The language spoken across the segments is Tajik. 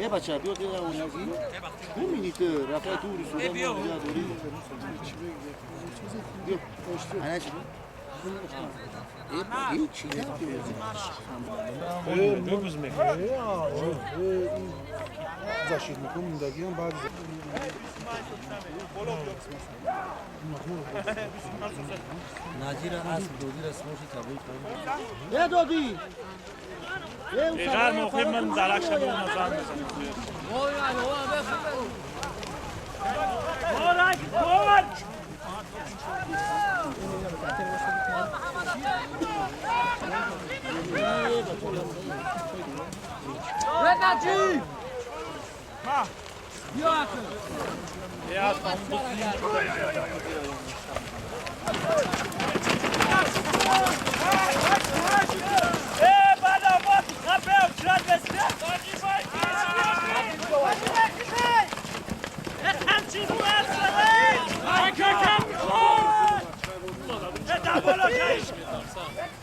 Бача, биё чӣ мини ту рафта дури суда дорӣ. Биё. Ана чӣ? Ҳеҷ защитником дагиам баъд Наҷира асп додира смоши қабул кун. Е додӣ. Еғар моқи ман дарак шабона зан мезанам. Борак, борак! Наҷиб! Биё акн. Я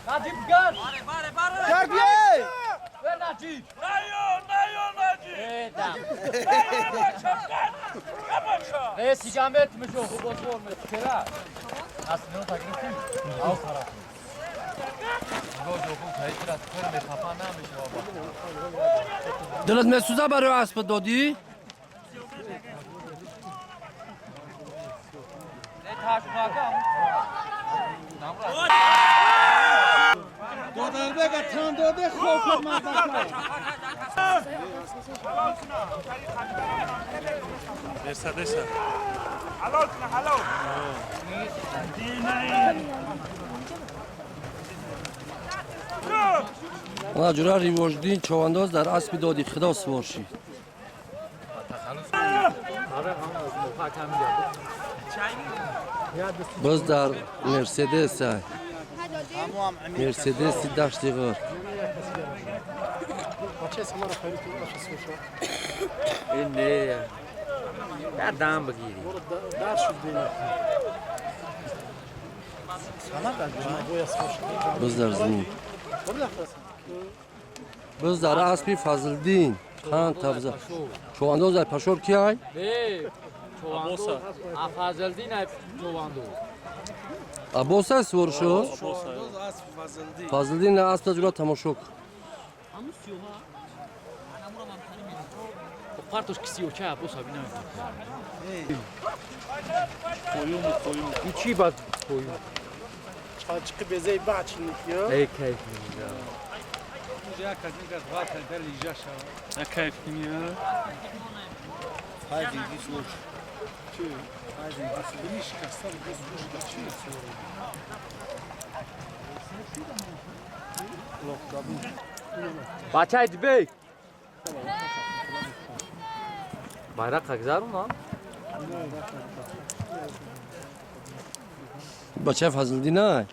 Наҷиб гар! Тарбия! Наҷиб! Наё, Наҷиб! Не, сигамет мешо хуб чера? Аслино тагрифти? Ау тараф. Дилат месӯза барои асп додӣ? Додарбега тан доде хоб ман Мерседеса. Ана ҷура Ривоҷдин човандоз дар аспи доди худо сувор шид. Боз дар Мерседес, Мерседеси дашти ғир. Не. Дам бигирӣ. Боз дар зин. Боз дар аспи Фазлдин қанд табза. Човандоз дар пашор ки ай? Не, човандоз. Фазлдин ай човандоз. Аббос аст сувор шуд? Фазлдин аспа ҷура тамошо кун. Партош кисиёча Аббос абина. Қоюм, қоюм. Ичи бад қоюм. Чақи безей бачникё. Эй кайф мега. На кайф мия. Бачаи дибек. Байрақ гузарунам. Бачаи Фазлдин ай?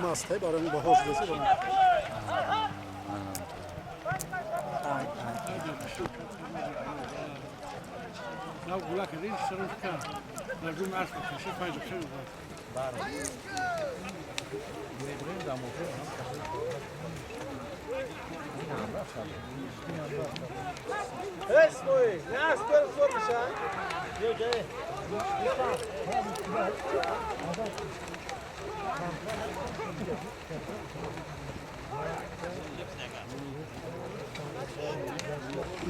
Мастай барои баҳош даса.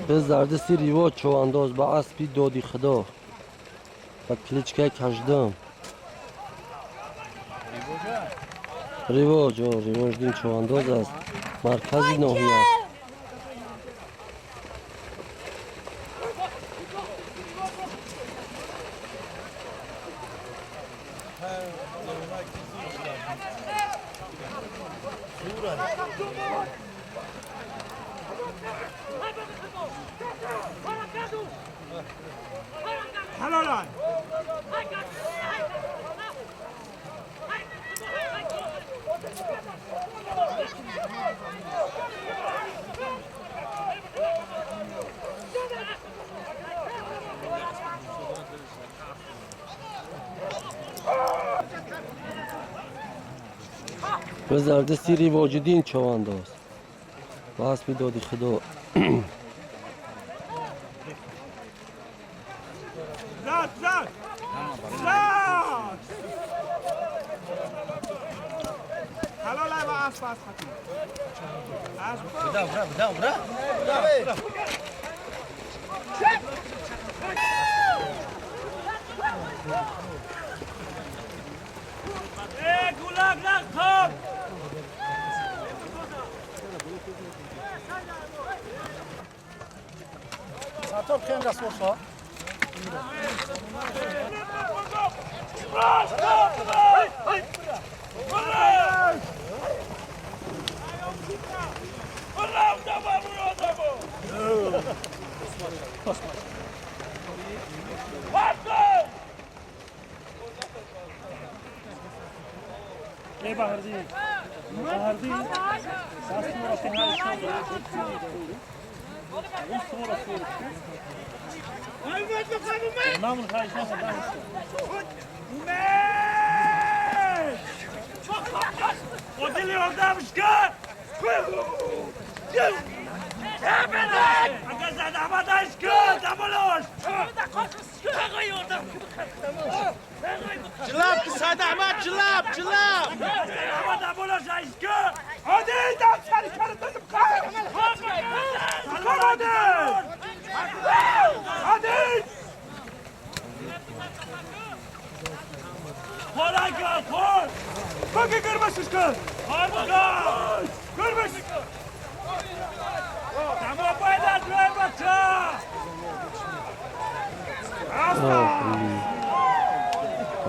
Боз дар дасти Ривоҷ човандоз ба аспи доди худо ба кличкаи каждам. Ривоҷ, Ривоҷдин човандоз аст маркази ноҳия. Зардасти Ривоҷиддин човандоз ба аспи доди худо.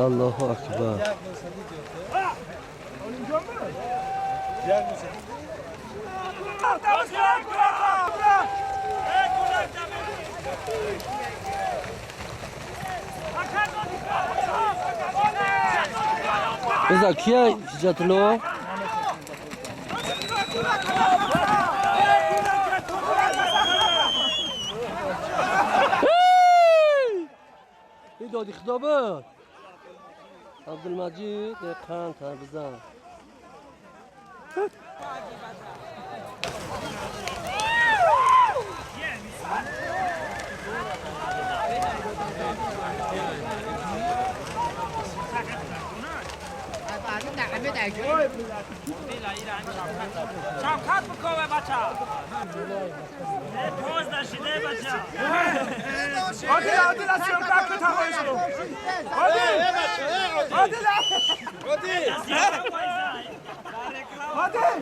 Аллоҳу акбар. Биза кия ҳиҷатулло? Ин доди худо буд. Абдулмаҷид қанд бизан. شوکت بکن بچه پوز نشیده بچه عادل عادل از شوکت که تقایی شد عادل عادل عادل عادل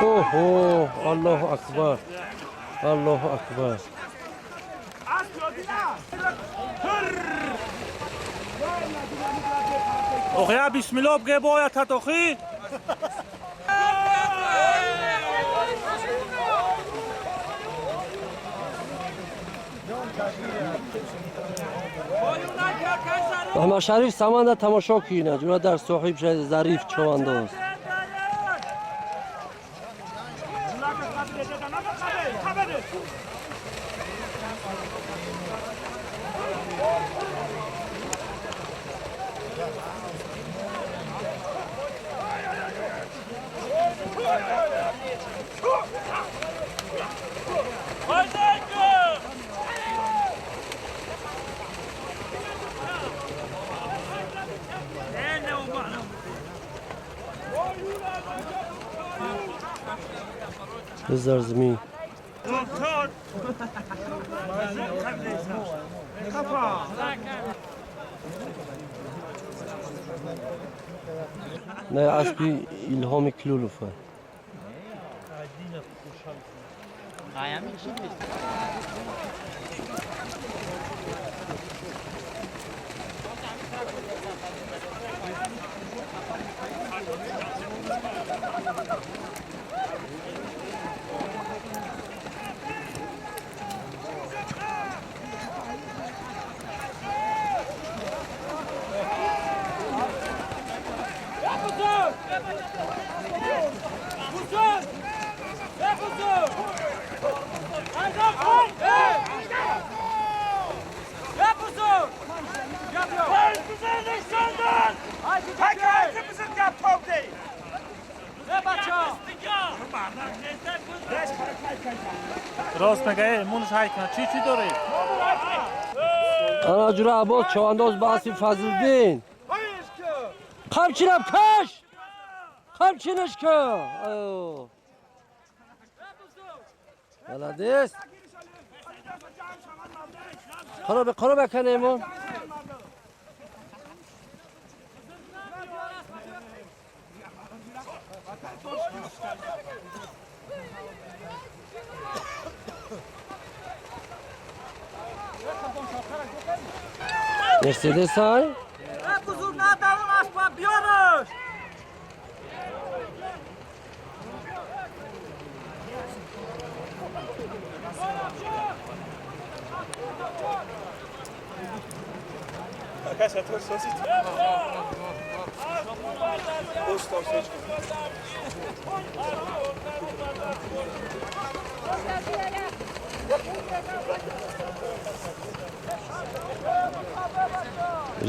اوه الله اکبر الله اکبر. Охи, бисмиллоҳ бге бояд ҳат охи. Аҳмад Шариф саманда тамошо кина, ҷура дар соҳиб шади Зариф човандоз. بذار زمین. نه اسبی الهام کلولوفه. Рост мега, мунш ҳай кна. Чӣ чӣ дорӣ? Ана ҷура Аббос чавандоз ба аспи Фазлиддин. Қамчина каш! Қамчинаш ка! Молодец! Қара қара баканемо. Мерседес ай? Бузург надавон аспа биёраш.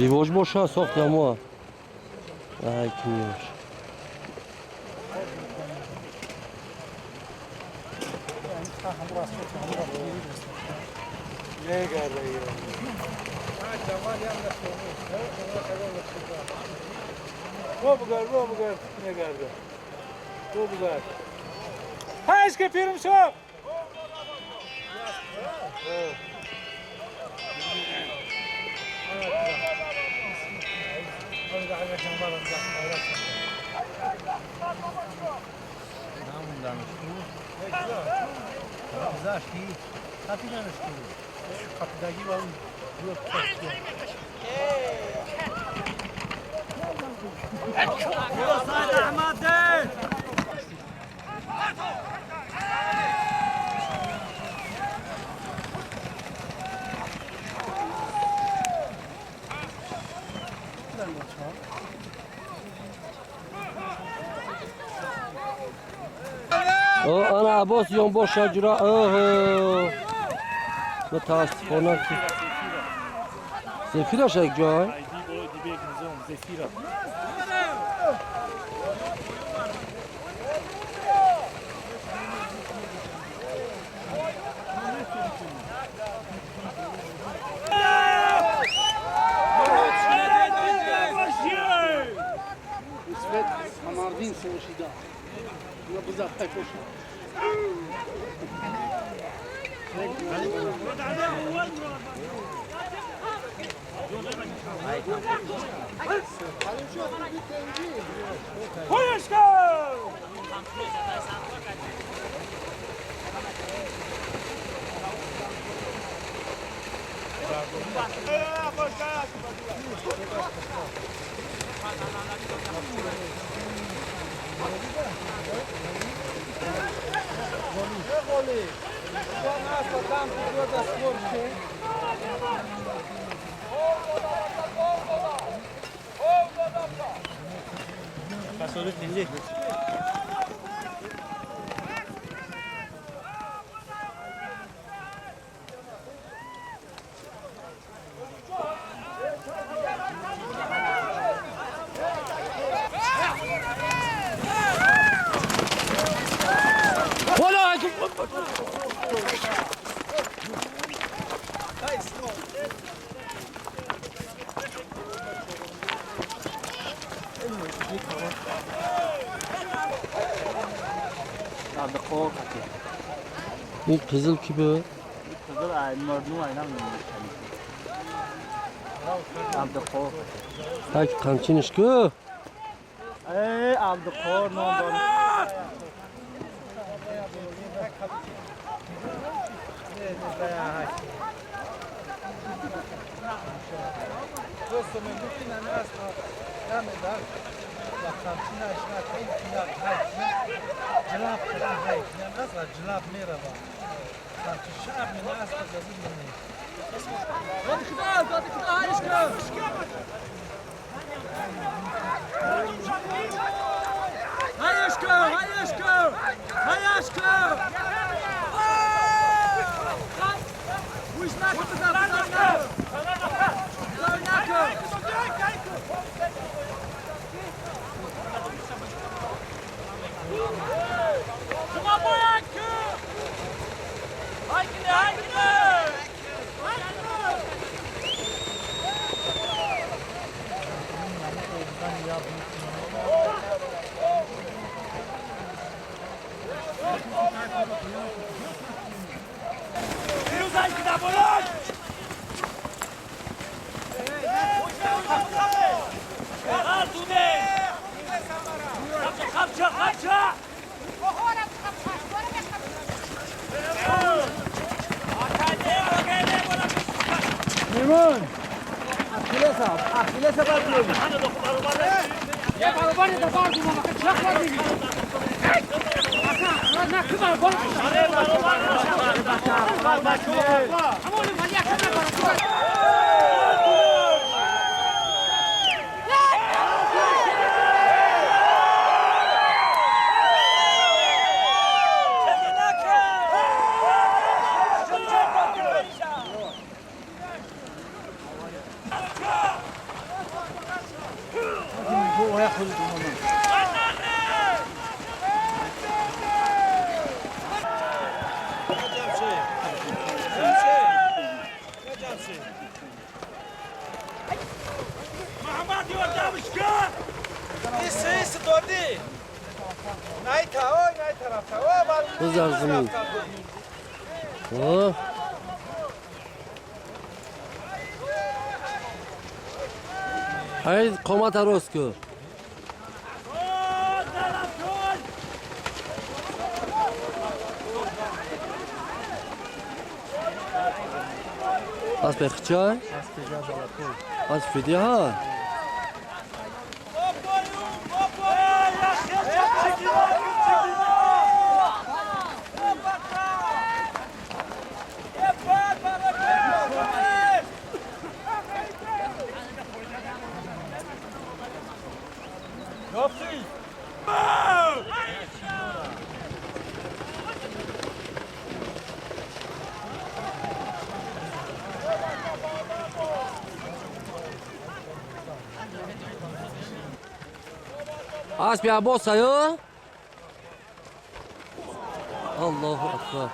Ривоҷ боша сохт ямоа. Ай кимёш. Бо бугар, негарда. Бо бугар. Хайш ке пирм шо. Ана Аббос ёнбоша ҷура. Оҳо. Мутаассифона ки Зефираш як ҷой. Зефира. Мардин сошида. На бузак такоша. Ин қизил ки буд? Так қамчинаш ку? Абдуқор ном дорад. بزار زمین. Hayır, قامت راست کن. اسب خچه؟ اسب فدیه ها. اسب عباس ها. الله اکبر.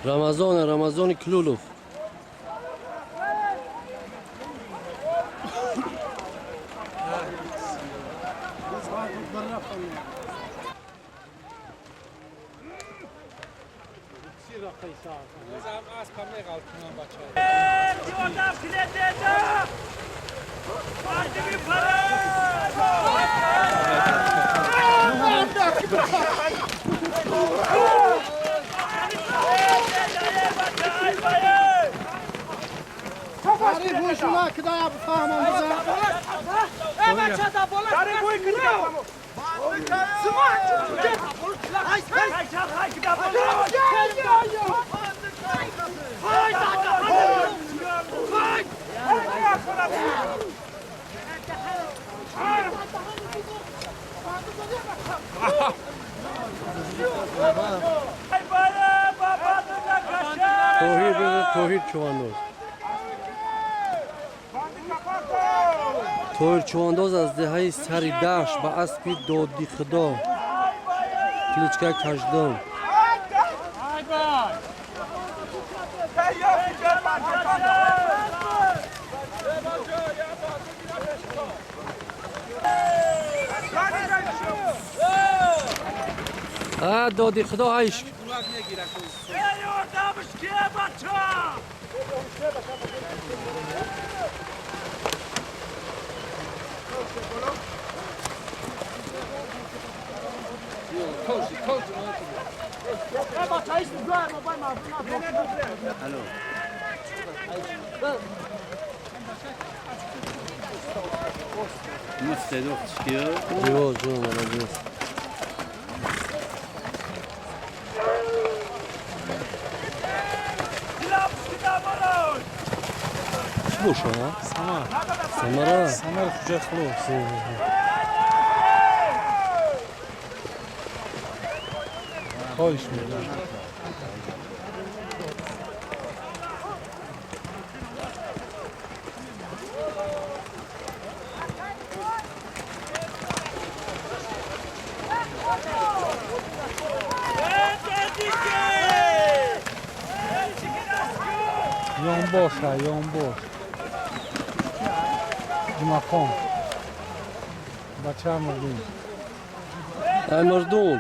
Ramazon, Ramazon Klulov. توحید چوانداز. توحید چوانداز از دهه سری دشت به اسبی دادی خدا کلیچکه کشدم. دادی خدا عشق. Боша? Самар. Самара. Самар Хуҷа Хулос. Хоҳиш мекунам. Ёнбоша, ёнбош. Ҷумъахон. Бача мурдум. Ай мардум.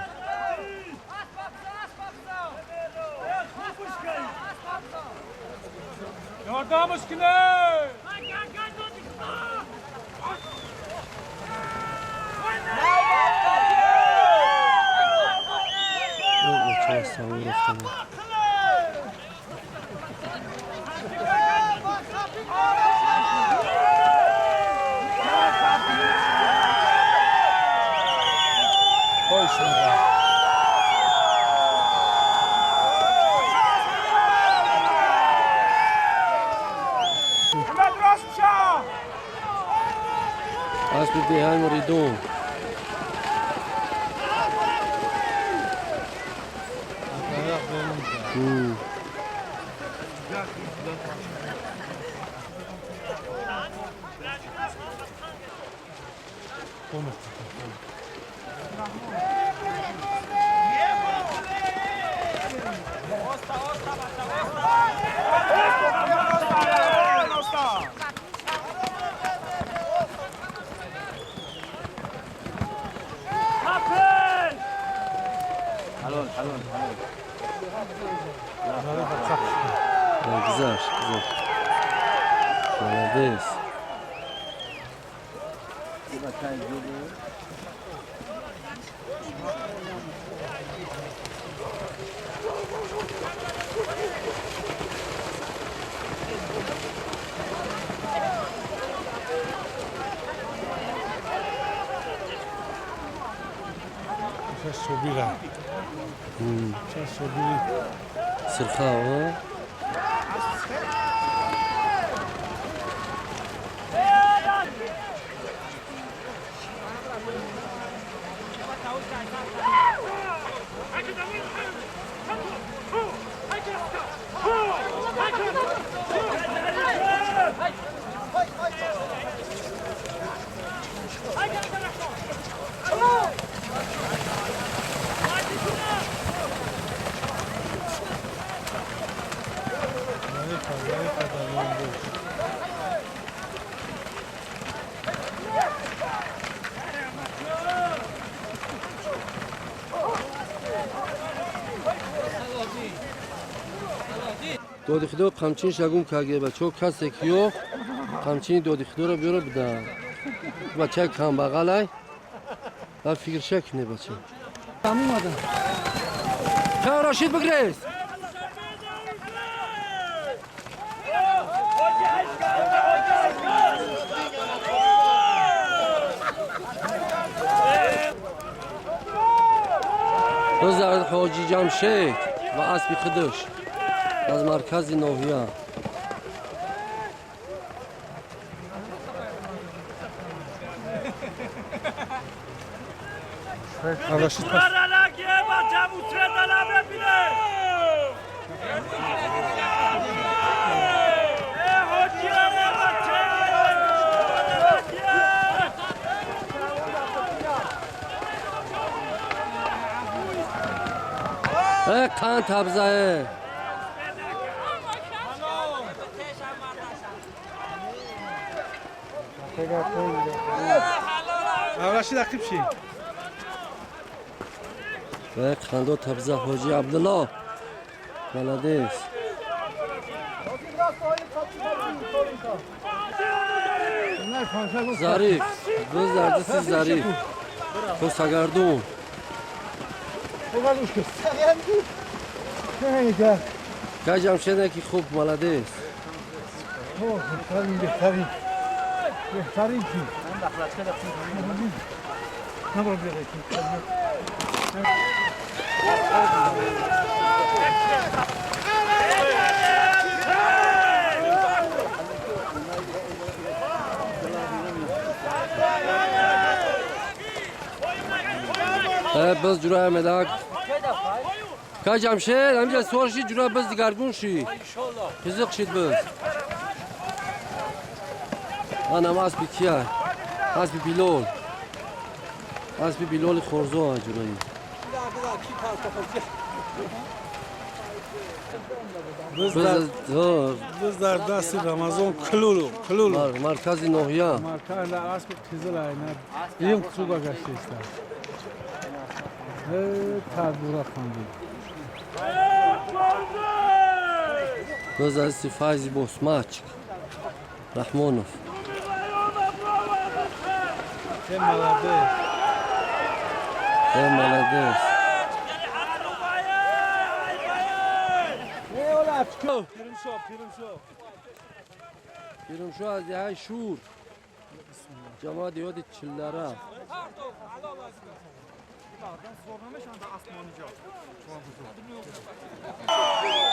Ёрдамаш кунед! Ча савор рафтам. Хоҳиш мекунам. Ҳамад рост ша! Аспи деҳаи муридон. Гузашт, гузашт. Молодец. Собира. Собири. Сирхао. Доди худо қамчин шагум каге бачо касе ки ёфт қамчини доди худоро биёра буда. Бачаи камбағалай ва фикрша куне бача. Ха Рашид бигрез. Рӯза Ҳоҷи Ҷамшед ва аспи худаш аз маркази ноҳия. Қанд табзае. Рашид ақиб ши. Қандо табза Ҳоҷи Абдулло. Молодец. Зариф. Гузардиси Зариф. Косагардун. Кай Ҷамшеде ки хуб молодец. Беҳтарин, беҳтарин ки. Biz cura medak. Ka Jamshed, ҳамиҷа сувор шид, ҷура biz дигаргун шид. Қизиқ шид biz. Анам аспи кия? Аспи Билол. Аспи Билоли Хорзо ҷураи. Biz дар дасти Рамазон Кулулу, Кулулу. Маркази ноҳия. Марказ аспи қизил айна. Им круга гаштиста. Табура ханди. Biz аз Файзи Босмач. Раҳмонов. Э, молодец. Э, молодец. Пирумшо, Пирумшо. Пирумшо аз деҳаи Шур. Ҷамоа деҳоти Чилдара.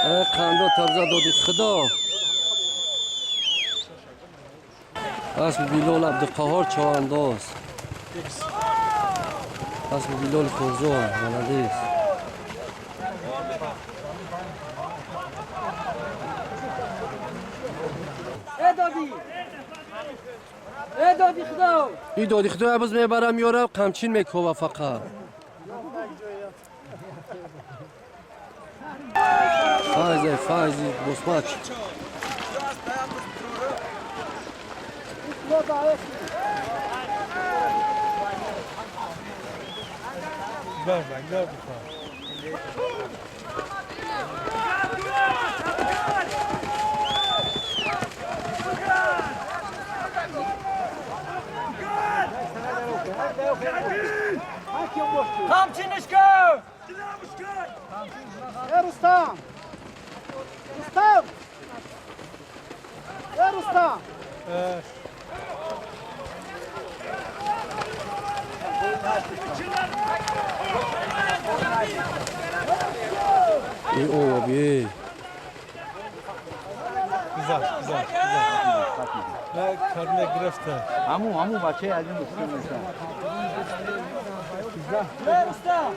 Э, қандо табза доди худо. Аспи Билол Абдуқаҳор чавандоз. Аспи Билол Хурзо, молодец. Э доди! Э доди худо! И доди худо боз мебарам меорам, қамчин мекова фақат. Файзе, Файзи, Босмач. Гарда, гарда. Қамчиниш кун! Э, Рустам! Рустам! Э, Рустам! И ова би. Гузашт, гузашт, гузашт. На карне гирифта. Ҳамун, ҳамун бачаи аз ин Рустам неста. Э, Рустам!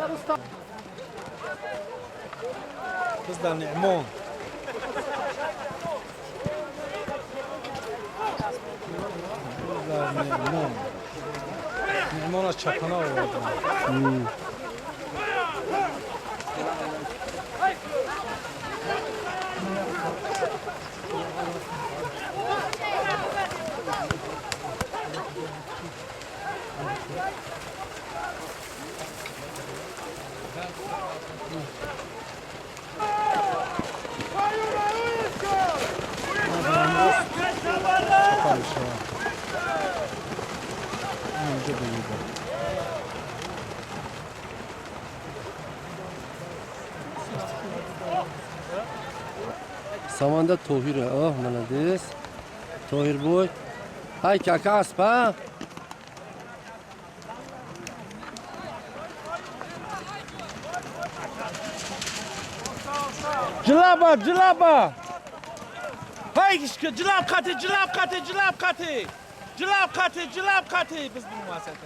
Э, Рустам! Biz дар Неъмон. Biz дар Неъмон. Неъмон аз чапана овардам. Чапа мешавад. Инҷо бигирда. Саманда Тоҳира, оҳ, молодец. Тоҳир бой. Ҳай кака асп, а? Ҷилаба, ҷилаба! Ҳай кишка, ҷилаб қати, ҷилаб қати, ҷилаб қати! Ҷилаб қати, ҷилаб қати! Biz bunu vasat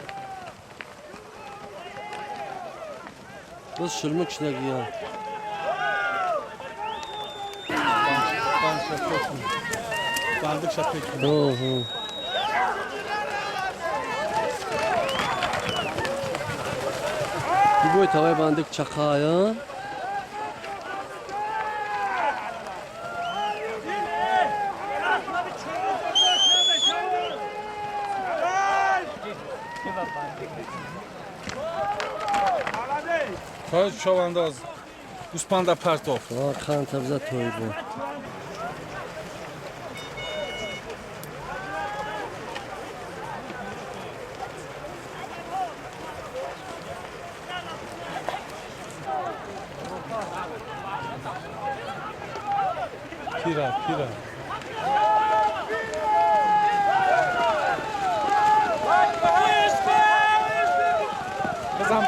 Biz шилмук шидагия. Бандик шапек. Оҳо. Бой тавай бандик чақая. Тоҳир човандоз гӯспанда партоф. Қан табза Тоҳир бой. Пира, пира. Бизам.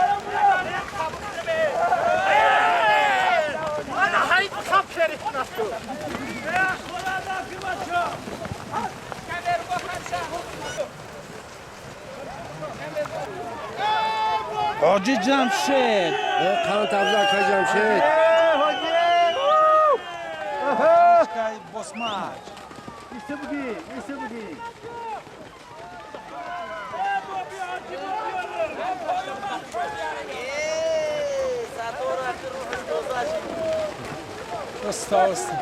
Ҳоҷи Ҷамшед. Қан табза ака Ҷамшед. Босмач. Исе буди, исе буди. Оста, оста.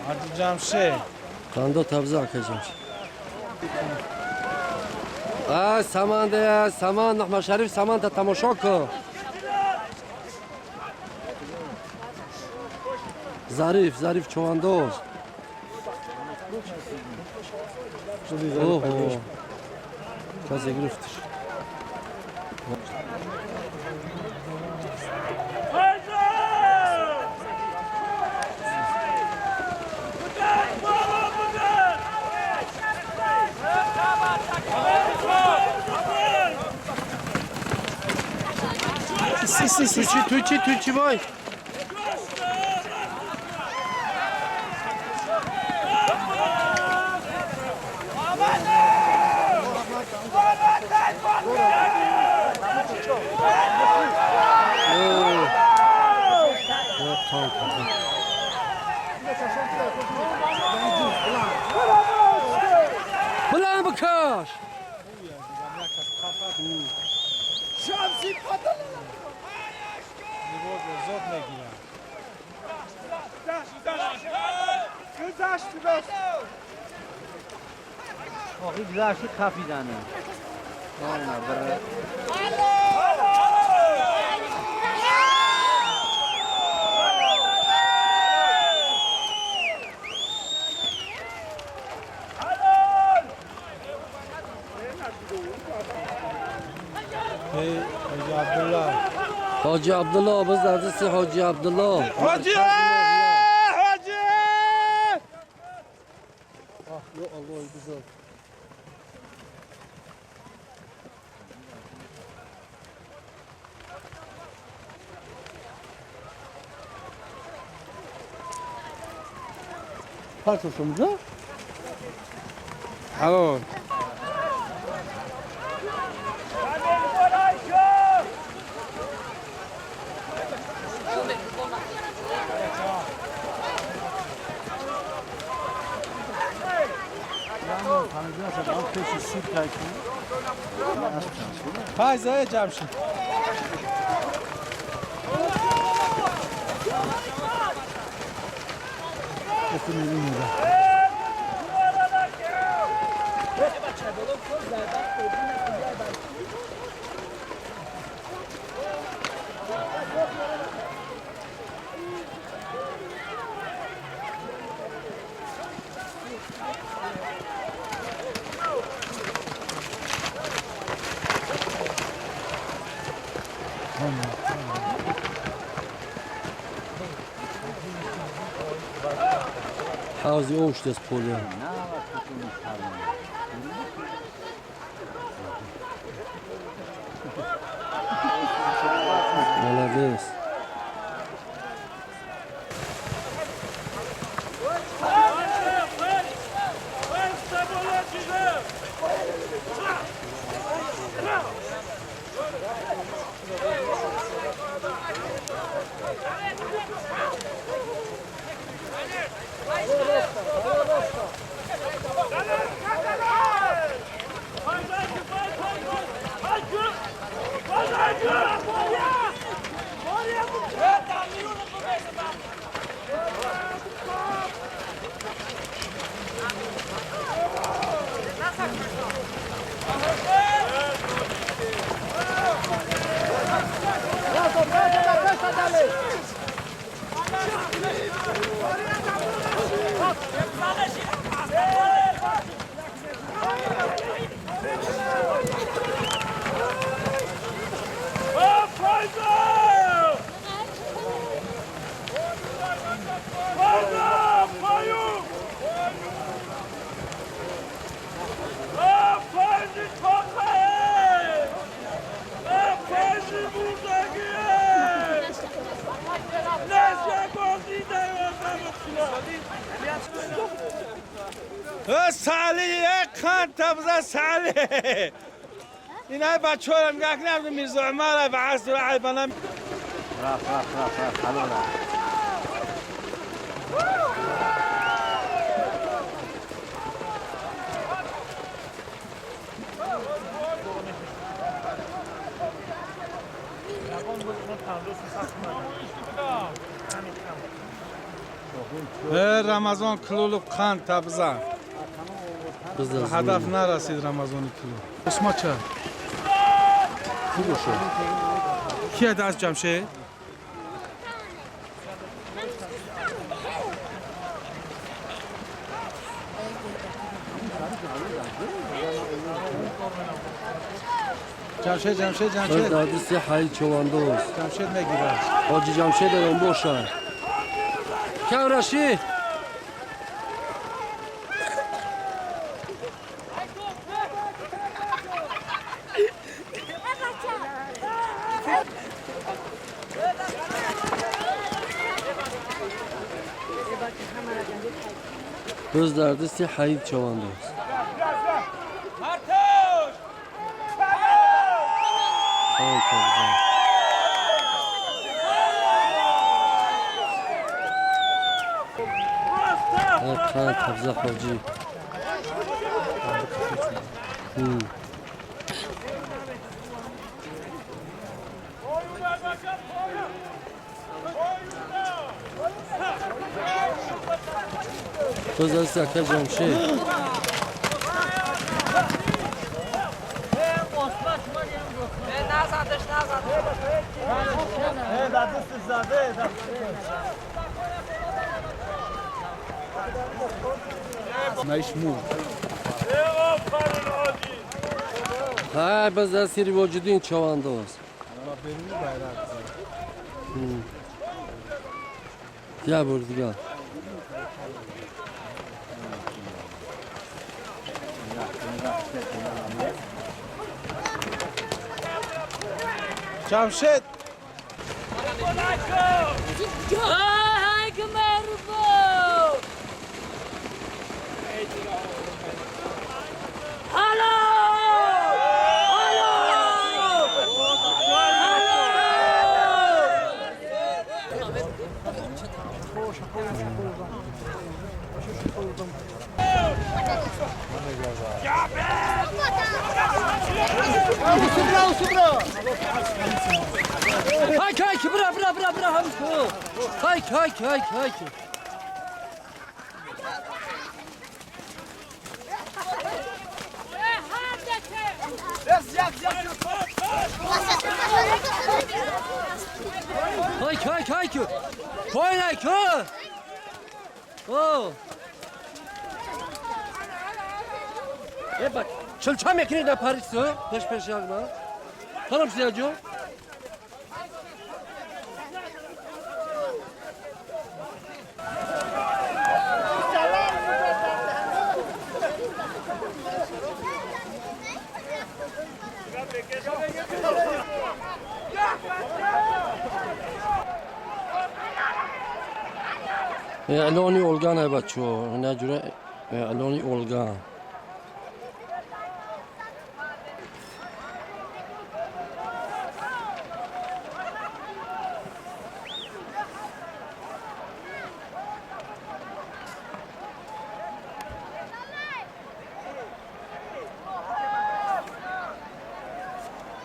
Ҳоҷи Ҷамшед. Қандо табза ака Ҷамшед. Ай саман де саман Аҳмад Шариф саман та тамошо кун. Зариф, Зариф човандоз. Оҳо. Касе гирифтиш. Си, ту чи, ту чи вой. Баланд бикаш. Зод мегирам. آقای گذشتی خفیدنه. Ҳоҷи Абдулло. Ҳоҷи Абдулло biz dardisi Ҳоҷи Абдулло. Ҳоҷи! Ҳоҷи! Yo Alloh bizar. Parçasımıza? Halol. Файза Ҷамшид. Ҳавзи об шудааст полия. Молодец. Сали, қан табза сали. اینا بچه‌ها میگن که میرزا عمر و عصر و عیبانم. رفت رفت رفت رفت حالا رفت. رمضان کلولو قند تبزه. هدف نرسید رمضان کلو. اسما چه؟ خوب باشه. کیه دست جمشید؟ جمشید جمشید جمشید. دادیسی حی چواندوز. جمشید میگیره. حاجی جمشید الان باشه. کم رشید. Biz derdisi hayit çavandız. Kabza Hacı. Biz derdisi Akar Cemşid. Ha, biz de siri vücudun çavandız. Ya burada gel. Cemşid. Hayk hayk bıra bıra bıra bıra hayk hayk hayk hayk. Hayk hayk hayk. Koy hayk ha. Oh. E bak, çılçam ekini de Paris'te, peş peş yakma. Tamam Siyacı. اعلانی اولگان ای بچه نه جوره اعلانی اولگان.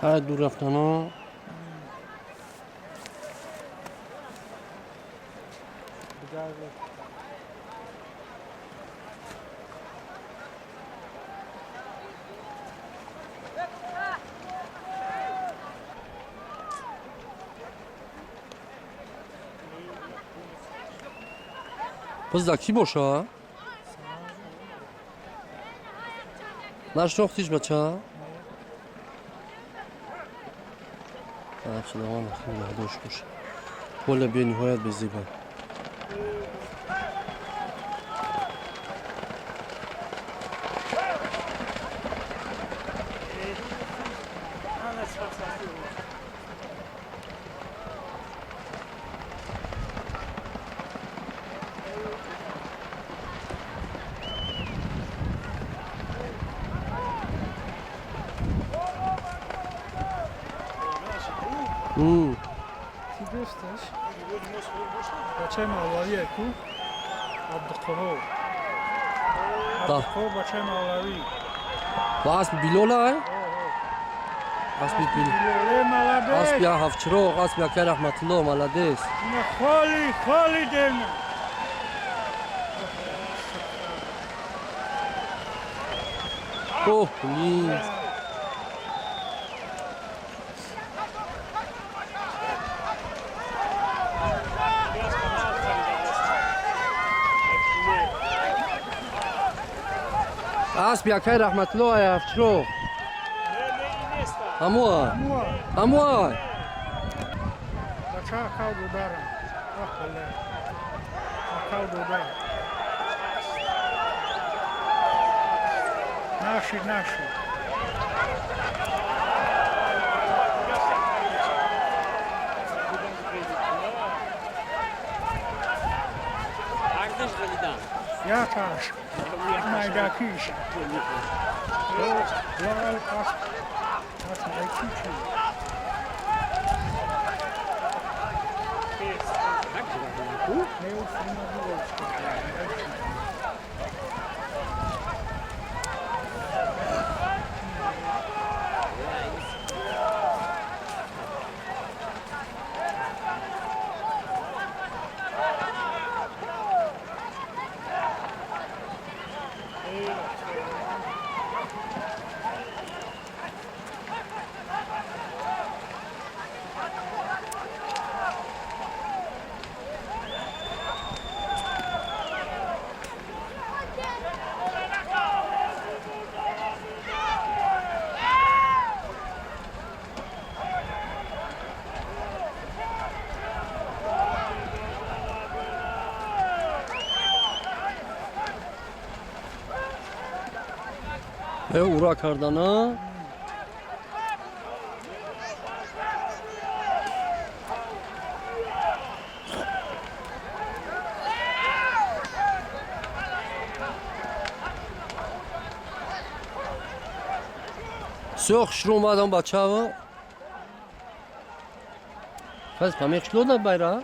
هر دور رفتن ها Biz da کی باشه؟ نشناختیش بچه؟ خداوند خیلی نگهدارش باشه. پل بی نهایت به زیبا. Ти дӯсташ? Бачаи мавлавие ку? Абдуқаҳор. Абдуқаҳор бачаи мавлавӣ. Ба аспи Билола? Аспи Билоле молодец. Аспи ҳафтчироғ, аспи акай Раҳматулло, молодец. Ина холи, холи дем. Оҳ, блин. Аспи акай Раҳматулло ай ҳафтчироғ. Ҳамуа. Ҳамуа. Бача акав додарам. Ахале. Акав додар. Наши, наши. Якаш. Майдакиш. Лал ас. Ас майкичи. Ура кардана. Всё, хушрӯ омадам бачаво. Кас памехшло да байра?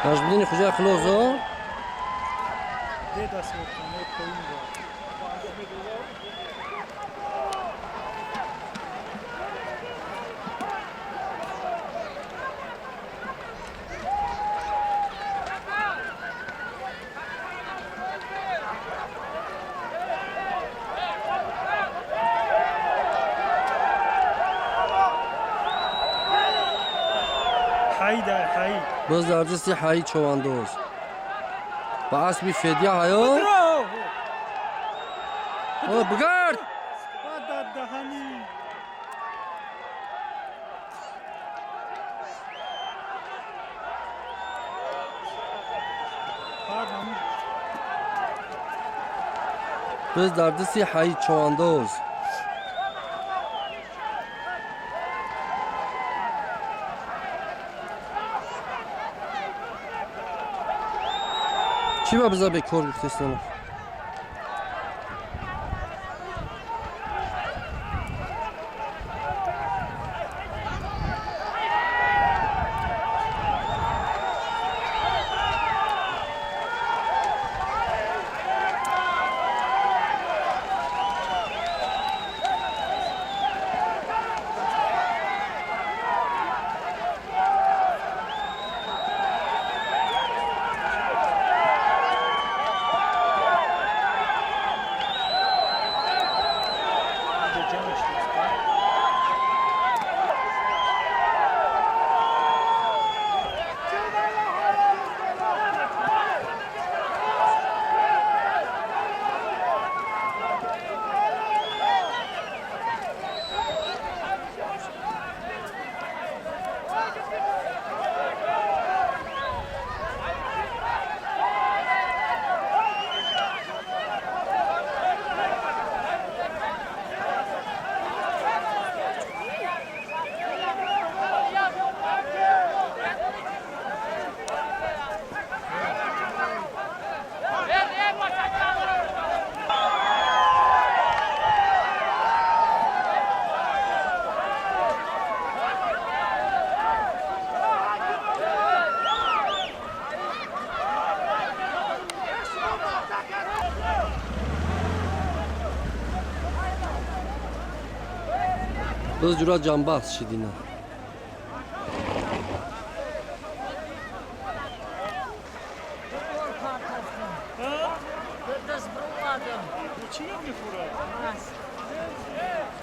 Наждини хуҷа хилозо? Деда султоне поин ва. Боз дар дасти ҳаи човандоз. Ба аспи Федя ҳаё? О, бигард! Боз дар дасти ҳаи човандоз. Чӣ ба биза бекор гуфтестанов? Биз ҷура ҷанбаҳс шидина.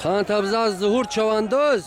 Қантабза аз зуҳур чавандоз.